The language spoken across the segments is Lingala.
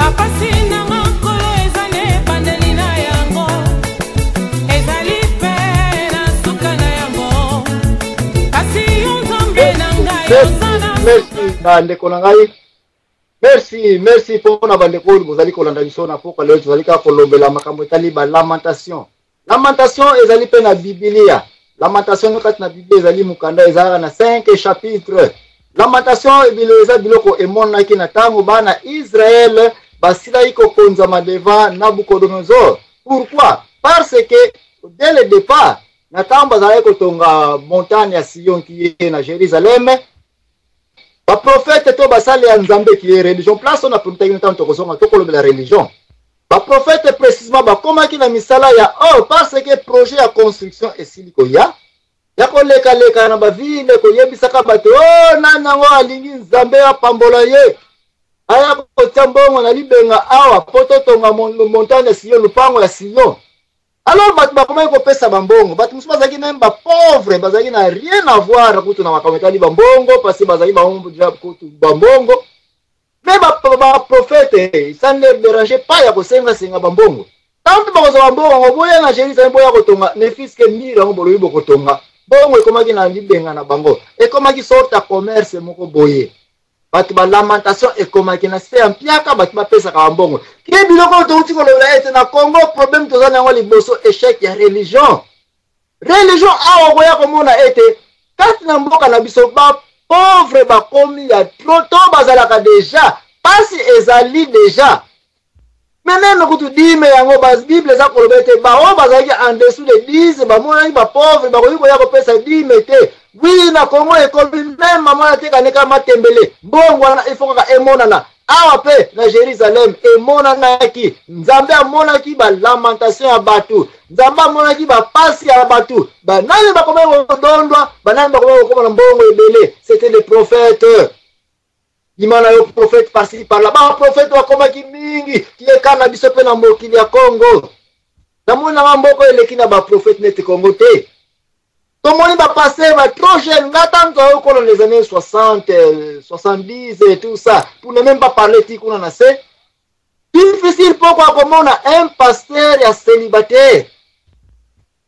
Bapasi na nga Nkolo eza na ebandeli na yango, ezali mpe na suka na yango. Kasi yo Nzambe na ngai oza na Merci bandeko na ngai, merci, merci mpona bandeko oyo bozali kolanda biso na pokwa lelo. Tozali kaka kolobela makambo etali balamentation. Lamentation ezali mpe na Bibilia. Lamentation kati na Biblia ezali mokanda, ezalaka na 5 chapitre. Lamentation ebile eza biloko emonanaki na ntango bana Israele basilaki kokonzama devant Nabucodonosor. Pourquoi? Parce que dès le départ, na ntango bazalaki kotonga montagne ya Sion qui est na Jérusalem, baprofete to basali ya Nzambe qui est religion, place oyo napelutaki na ntango tokozonga tokolobela religion, baprofete précisément bakomaki na misala ya or, parce que projet ya construction esili koya ya kolekaleka na bavile koyebisaka bato: o nani yango alingi Nzambe apambola ye, aya kotia mbongo na libenga awa mpo totonga montagne ya Sion, lupango ya Sion. Alors bato bakomaki kopesa bambongo. Bato mosusu bazalaki même bapauvre, bazalaki na rien à voir kutu na makambo etali bambongo, parce bazalaki bango kutu bambongo. Mais baprofete, ça ne leur dérangeait pas ya kosengasenga bambongo. Ntango mpe bakozwa bambongo yango, boya na Jérusalem, boya kotonga ne fût-ce que mur yango bolobi bokotonga. Mbongo ekomaki na libenga na bango, ekomaki sorte ya commerce moko boye. Bato balamentation ekomaki na se ya mpiaka, bato bapesaka bambongo. Ke biloko oyo touti kolobela ete na Congo, problème toza na yango liboso, échec ya religion. Religion awa, okoya komona ete kati na mboka na biso bapauvre bakomi ya trop, to bazalaka déjà, pasi ezali déjà. Mais même kutu dîme yango, Bible eza koloba ete baoyo bazalaki en dessous de 10 bamonaki bapauvre, bakoki koya kopesa dîme te. Oui, na Congo ekomi même mama atekaneka matembele, mbongo wana ifo kaka emonana. Awa mpe na Jérusalem emonanaki. Nzambe amonaki balamentation ya bato, Nzambe amonaki bapasi ya bato. Banani bakomaki kodondwa? Banani bakomaki kokoma na mbongo ebele? C'était les prophètes. Bima na yo prophète par-ci par-là, baprofete bakomaki mingi. Tieka na biso mpe na mokili ya Congo, namoni nanga mboka eleki na baprofete neti Congo te. Tomoni bapasteur ba trop jeune. Nga ntango toyokola les années 60, 70 et tout ça, pour ne même pas parler ti kuna na se, difficile pokwa komona un pasteur ya célibataire.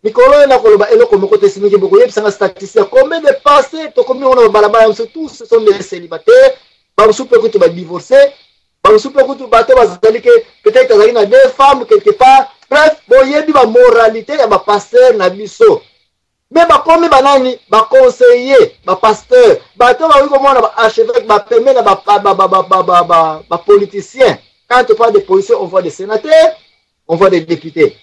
Mikolo oyo nakoloba eloko moko te, simiki bokoyebisanga statistique combien de pasteurs tokomi wana babalabala biso. Tous ce sont des célibataires. Bamosusu mpe kutu badivorce, bamosusu mpe kutu bato bazali ke peut-être azalaki na deux femmes quelque part. Bref, boyebi bamoralité ya bapasteur na biso. Mais bakomi banani? Baconseiller, bapasteur, bato bakoki komona baarchevêque bapembe na bapoliticien. Quand on parle de politiciens, on voit des sénateurs, on voit des députés,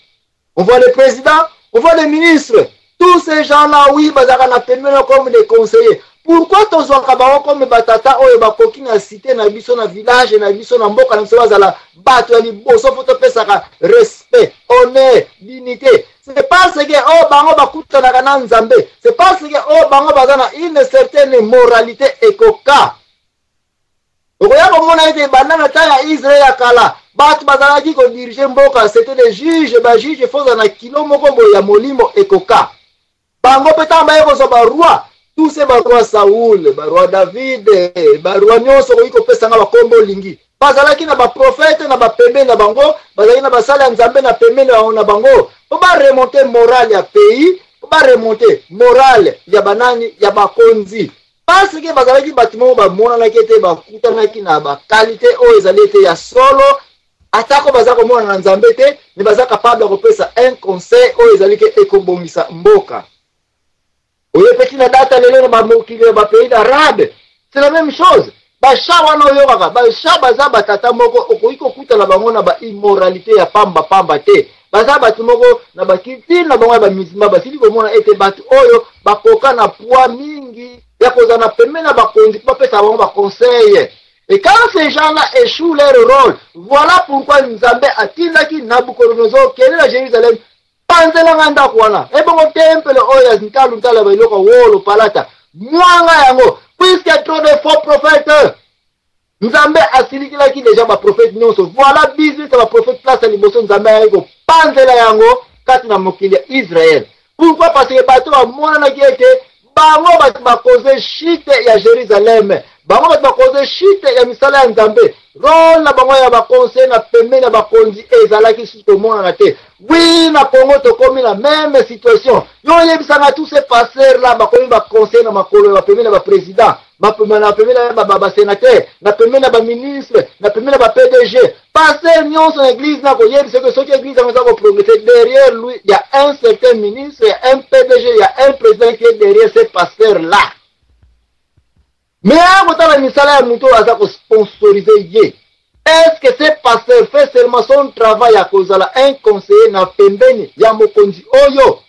on voit les présidents, on voit les ministres. Tous ces gens-là, oui, bazalaka na pembeni comme des conseillers. Pourquoi tozwaka bango comme batata oyo bakoki na cité na biso, na village na biso, na mboka na biso, bazala bato ya liboso fo topesaka respect, honneur, dignité? C'est parce que oyo bango bakutanaka na Nzambe, c'est parce que oyo bango baza na une certaine moralité ekoka. Okoya komona ete banda na ntango ya Israel ya kala, bato bazalaki kodirige mboka, c'était des juges. Bajuge fozala na kilo moko boye ya molimo ekoka. Bango mpe ntango baye kozwa baroi, tous ces baroi, Saul, baroi David, baroi nyonso okoki kopesanga bakombo olingi, bazalaki na baprofete na bapembeni na bango, bazalaki na basali ya Nzambe na pembeni na bango, mpo baremonte morale ya pays, mpo baremonte morale ya banani, ya bakonzi, parce que bazalaki bato moko bamonanaki ete bakutanaki na baqualité oyo ezali ete ya solo. Atako baza komona na Nzambe te, me baza capable ya kopesa un conseil oyo ezali ke ekobongisa mboka. Oyepeki na data lelo na bamokili ya bapays d'arabe, c'est la même chose. Basha wana oyokaka, basha baza batata moko okoki kokutana bango na baimmoralité ya pamba pamba te. Baza bato moko na baculture na bango ya bamusulman, basili komona ete bato oyo bakoka na poids mingi ya kozala na pembeni na bakonzi mpo bapesa bango baconseil. Et quand ces gens-là échouent leur rôle, voilà pourquoi Nzambe atindaki Nabucodonosor: kende na Jérusalem, panzelanga ndako wana, ebongo tempele oyo ya ntalu ntala ya biloko wolo, palata, mwanga yango, puisque trop de faux prophètes. Nzambe asilikilaki déjà baprofete nyonso. Voilà business ya baprofete, place ya liboso Nzambe ayaki kopanzela yango kati na mokili ya Israel. Pourquoi? Parce que bato bamonanaki ete bango bato bakoze chute ya Jérusalem. Bango bato bakoze chute ya misala ya Nzambe. Role na bango ya baconseiller na pembeni ya bakonzi ezalaki susu komonana te. Oui, na Congo tokomi na même situation. Yo oyebisanga tous ces pasteurs là bakomi baconseiller na makolo ya bapembeni ya baprésident, na pembeni ya basénateur, na pembeni ya baministre, na pembeni ya ba-PDG. Pasteur nyonso na église na koyebisa que soki église yango eza koprogresser, derrière lui il y a un certain ministre, il y a un PDG, il y a un président qui est derrière ce pasteur là. Mais akotala misala ya moto oyo aza kosponsoriser ye. Est-ce que ce pasteur fait seulement son travail ya kozala un conseiller na pembeni ya mokonzi oyo?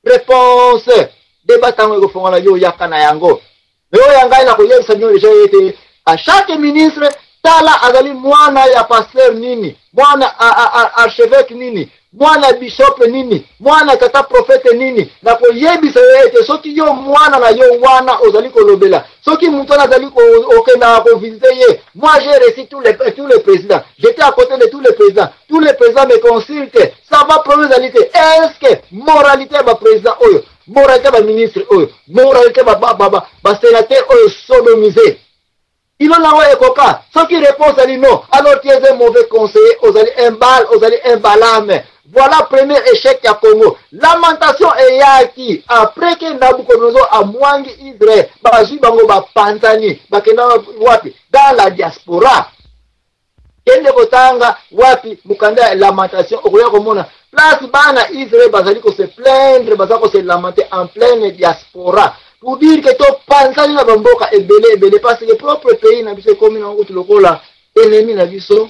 Réponse: débat ntango ekofongwana, yo oyaka na yango. Mais oyo ya ngai, na koyebisa bino déjà ete à chaque ministre, tala azali mwana ya pasteur nini, mwana archevêque nini, mwana bishop nini, mwana tata prophète nini. Nakoyebisa yo ete soki yo mwana na yo wana ozali kolobela, soki moto wana azali okendaka kovisiter ye. Moi, j'ai reçu tous les présidents, j'étais à côté de tous les présidents, tous les présidents me consultent, ça va, problème ezali te. Est ce que moralité ya baprésident oyo, moralité ya baministre oyo, moralité basénateur oyo sodomisé ilo nango ekoka? Soki réponse ali non, alors tu es un mauvais conseiller, ozali un Baal, ozali un Balaam. Voilà premier échec ya Congo. Lamentation eyaki après que Nabucodonosor amwangi Israël, bazwi bango, bapanzani, bakenda wapi? Dans la diaspora. Kende kotanga wapi mokanda ya Lamentation, okoya komona place bana Israel bazali kose plaindre, baza kose lamenter en pleine diaspora, pour dire que topanzani na bamboka ebele ebele, parce que propre pays na biso ekomi nango kutu lokola ennemi na biso.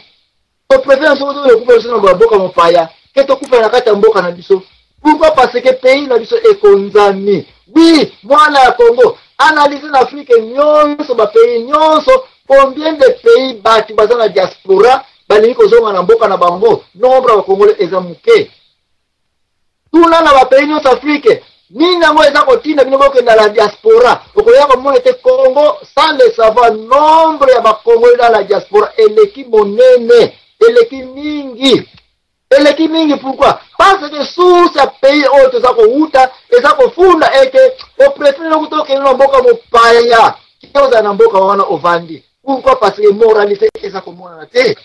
Topréfère soki tokokufa biso na bamboka mopaya ke tokufa na kati ya mboka na biso. Pourquoi? Parce que pays na biso ekonzami. Oui, mwana ya Congo, analyse na Afrique nyonso, bapays nyonso, combien de pays bato baza na diaspora balingi kozonga na mboka na bango? Nombre ya bakongole eza moke. Tuna na bapays nyonso Afrique, nini yango eza kotinda bino bokenda la diaspora? Okoya komona ete Congo, sans le savoir, nombre ya bakongole dans la diaspora eleki monene, eleki mingi, eleki mingi. Pourquoi? Parce que source ya pays oyo toza kowuta eza kofunda ete opréférer okuta okende na mboka mopaya ke ozala na mboka wana ovandi. Pourquoi? Parce que moralité eza komonana te.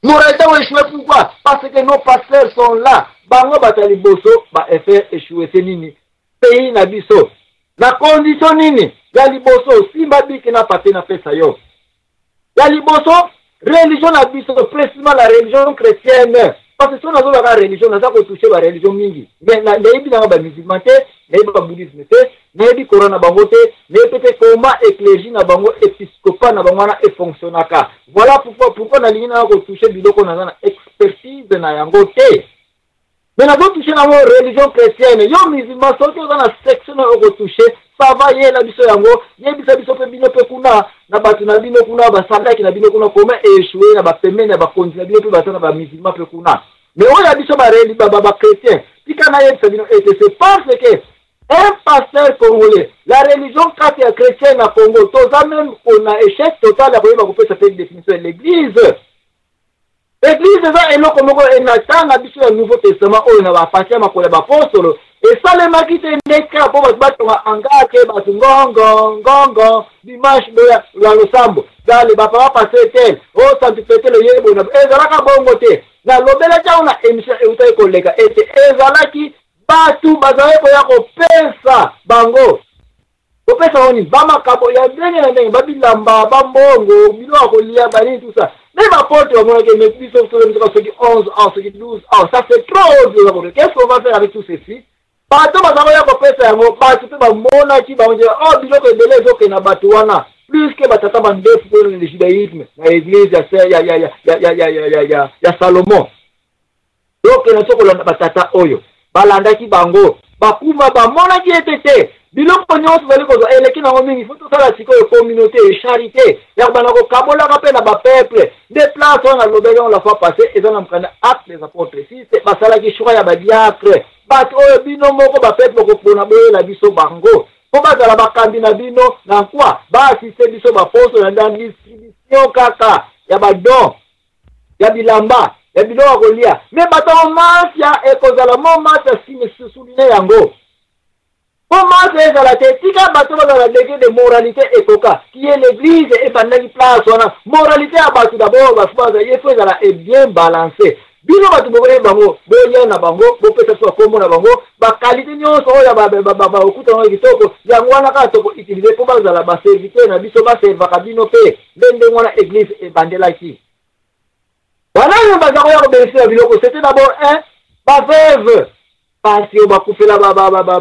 Moralité oyo échoué. Pourquoi? Parce que nos pasteurs sont là. Bango bato ya liboso bafaire échouer se nini? Pays na biso. Na condition nini? Ya liboso, simba bic na papier, napesa yo. Ya liboso, religion na biso, précisément la religion chrétienne, parce que so nazolaka religion, naza kotoucher bareligion mingi, mais nayebi nanga bamusulman te, nayebi babouddhisme te, nayebi Coran na bango te, nayebi te comment ecclésie na bango, épiscopat na bango wana efonctionnaka. Voilà pourquoi nalingi nanga kotoucher biloko naza na expertise na yango te, mais nazotoucher nango religion chrétienne. Yo musulman, soki oza na section oyo okotoucher, ça va, yela biso yango, yebisa biso mpe bino mpe kuna na bato na bino kuna, basandaki na bino kuna, comment échoué na bapembeni ya bakonzi na bino mpe baza na bamusulman mpe kuna. Mais oyo ya biso bachrétien, tika nayebisa bino ete c'est parce que un pasteur congolais, la religion kati ya chrétien na Congo, toza même na échec total ya koyeba kopesa mpe définition ya l'église. Église eza eloko moko na ntanga biso ya Nouveau Testament oyo na bafasi ya makolo ya bapostolo. Esalemaki te nde kaka mpo bato batonga angake bato ngongo ngongo dimanche boya na losambo dale bapapa pasteur tel o santu Petelo ye boye. Ezalaka bongo te. Nalobelaki yango na émission eutaki koleka ete ezalaki bato bazalaki koya kopesa bango, kopesa bango nini? Bamakambo ya ndenge na ndenge, babilamba, bambongo, biloko ya kolia, banini, tout ça. Mais baporte bamonaki, mais biso biso soki 11 ans, soki 12 ans, ça c'est trop. Qu'est-ce qu'on va faire avec tout ceci? Bato baza koya kopesa yango, bato mpe bamonaki bango, oh, biloko ebele ezokende na bato wana plus que batata bandefu mpo na judaïsme na église ya Salomon. Tokende so kolanda batata oyo balandaki bango, bakuma bamonaki ete te, biloko nyonso ezali kozwa eleki nango mingi, faut tosala sikoyo communauté, charité ya kobanda kokabolaka mpe na bapeuple. Nde place wana nalobaki yango la fois passé, eza na mokanda Acte des Apôtres 6. Basalaki choix ya badiacre, bato oyo bino moko bapeuple kopona, boyela biso bango mpo bazala bakambi na bino na nkwa, baassister biso baposo na distribution kaka ya badon, ya bilamba, ya biloko ya kolia. Mais bato yango, mafia ekozala mo mafia souligne yango. Mpo masse ezala te, tika bato bazala na degré de moralité ekoka qui est l'église ebandaki place wana. Moralité ya bato d'abord bato bazala ye fo ezala e bien balancé. Bino bato bokoyeba bango, boya na bango, bopesa biso bakombo na bango, bakalite nyonso oyo bakokuta yango kitoko, yango wana kaka tokoutilize mpo bazala baserviteur na biso, baservaka bino mpe nde ndenge wana église ebandelaki. Banani baza koya kobelisi biloko? C'était d'abord un baveuve, basi oyo bakufela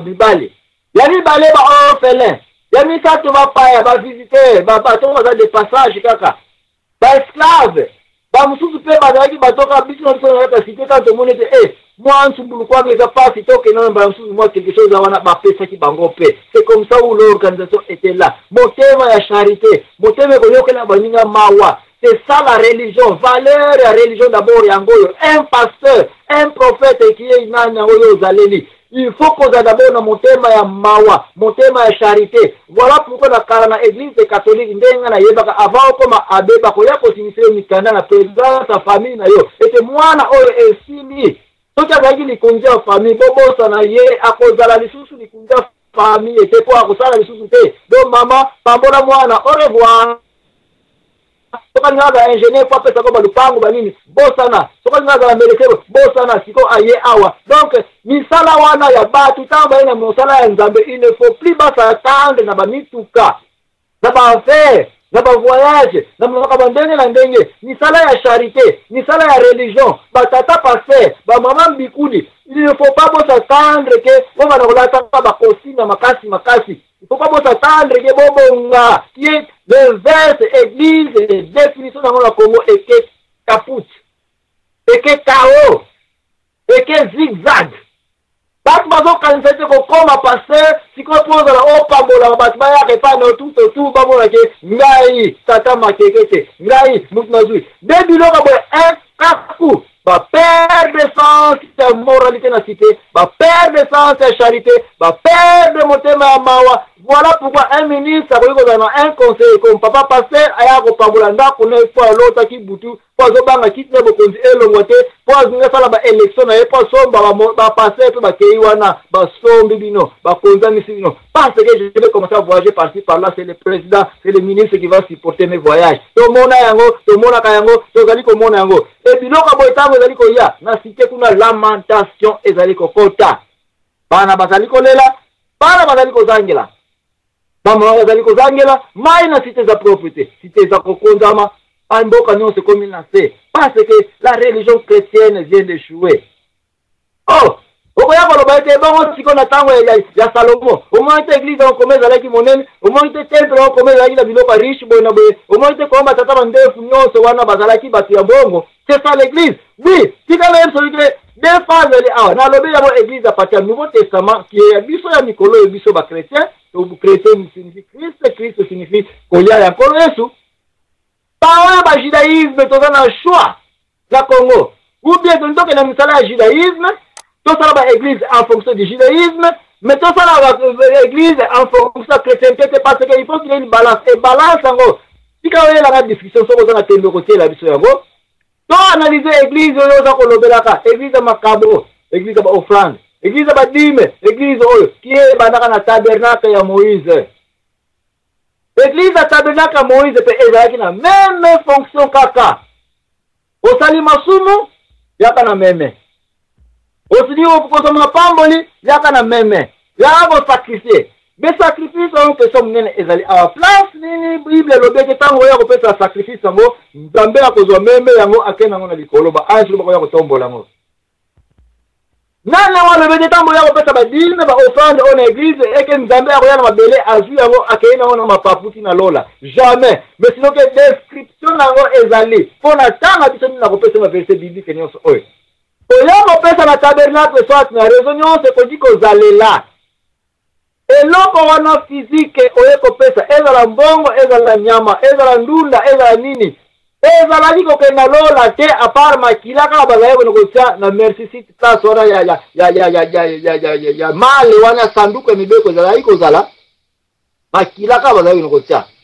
mibale, ya mibale baorphelin, ya misato bapaya, bavisiteur, bato baza de passage kaka, baesclave, bamosusu mpe bazalaki bato kaka biso na biso na kaka cité. Kaka tomoni ete e mwa nsumbulu kwanga eza mpasi, tokende na mbala mosusu mwa quelque chose wana bapesaki bango mpe. C'est comme ça où l'organisation était là. Motema ya charité, motema ekoyokela baninga mawa, c'est ça la religion. Valeur ya religion d'abord yango oyo. Un pasteur, un prophète qui est nani, yango oyo ozaleli, il faut kozala d'abord na motema ya mawa, motema ya charité. Voilà pourquoi na kala na église catholique, ndenge nga nayebaka, avant okoma abbé, bakoya kosinisa yo mikanda na présence ya famille na yo ete mwana oyo esili, soki azalaki likonzi ya famille, bobosana ye, akozala lisusu likonzi ya famille te mpo akosala lisusu te. Donc mama pambola mwana, au revoir. Soki alingi azala ingénieur po apesako balupango banini, bosana. Soki alingi azala médecin, bosana. Sikoyo aye awa, donc misala wana ya bato, ntango baye na mosala ya Nzambe, il ne faut plus bas'attendre na bamituka, na baaffaire, na bavoyage, na makambo ndenge na ndenge. Misala ya charité, misala ya religion, batata pasteur, bamama mbikuli, il ne faut pas bos'attendre ke bobanda kolataka bacostume ya makasi makasi. Il faut pas bos'attendre ke bobonga, qui est l'inverse. Église, définition nango na Congo eke kaput, eke kao, eke zigzag. Bato bazokanisa ete kokóma pasteur sikoyo mpo ozala opambolaka bato, bayaka epai na tout autour, bamonake ngai tata makeke te, ngai motu nazwi nde biloko boye. Un kaku baperdre sens ya moralité na cité, baperdre sens ya charité, baperdre motema ya mawa. Voilà pourquoi un ministre akoki kozala na un conseiller comme papa pasteur aya kopambola ndako na ye mpo alotaki butu, mpo azobanga kiti na bokonzi elongwa te, mpo azingi asala baélection na ye, mpo asomba bapasteur mpe bakei wana, basombi bino, bakonzamisi bino, parce que je vais commencer à voyager par-ci par-là, c'est le président, c'est le ministre qui va supporter mes voyages. Tomona yango, tomonaka yango, tozali komona yango. E biloko boye, ntango ezali koya na cité kuna, lamentation ezali kokota, bana bazali kolela, bana bazali kozangela, bamama bazali kozangela mai na cité. Eza propre te, cité eza kokonzama, mboka nyonso ekomi na se, parce que la religion chrétienne vient d'échouer. Oh, okoya koloba ete bongo sikoyo na ntango ya Salomo, omoni te église yango koma ezalaki monene? Omoni te temple yango koma ezalaki na biloko ya riche boye na boye? Omoni te koma batata bandefu nyonso wana bazalaki bato ya mbongo? C'est ça l'église. Oui, tika na yebi soki te deux phases eli awa nalobi yango. Église à partir ya Nouveau Testament, qui est ya biso ya mikolo oyo, biso bachrétien, chrétien signifie Christ, Christ signifie kolia ya Nkolo Yesu. Baoyo bajudaïsme, toza na choix na Congo: ou bien tolingi tokende misala ya judaïsme, tosala baéglise en fonction du judaïsme, mais tosala baéglise en fonction ya chrétienté te, parce que il faut qu'il y ait une balance. Et balance yango, tika oyelanga discussion. Soki oza na tembe, kotiela biso yango, to analyse église oyo oza kolobelaka, église ya makabo, église ya baoffrande, église ya badîme, église oyo ki ebandaka na tabernacle ya Moïse. Église ya tabernacle ya Moïse mpe ezalaki na même fonction kaka. Osali masumu, yaka na meme. Osili kozwa mapamboli, yaka na meme, yaka kosacrifier. Mais sacrifice yango, question monene ezali awa: place nini Bible elobi ete ntango oya kopesa sacrifice yango, Nzambe akozwa meme yango, akende yango na likolo, baangelo bakoya kotombola yango? Nani yango alobi ete ntango oya kopesa badîme, baoffrande oyo na église, eke Nzambe akoya na mabele, azwi yango, akei nango na mapapu na lola? Jamais. Mais sino ke description na yango ezali mpo na ntanga biso nini na kopesa baverset biblique nyonso oyo oya kopesa na tabernacle, soit na réseau nyonso ekoki kozalela eloko wana physique oye kopesa, ezala mbongo, ezala nyama, ezala ndunda, ezala nini, ezalaki kokenda lola te, à part makila kaka bazalaki kone kotia na mercy seat, place wana ya male wana, sanduku ya mibeko ezalaki kozala, makila kaka bazalaki kone kotia.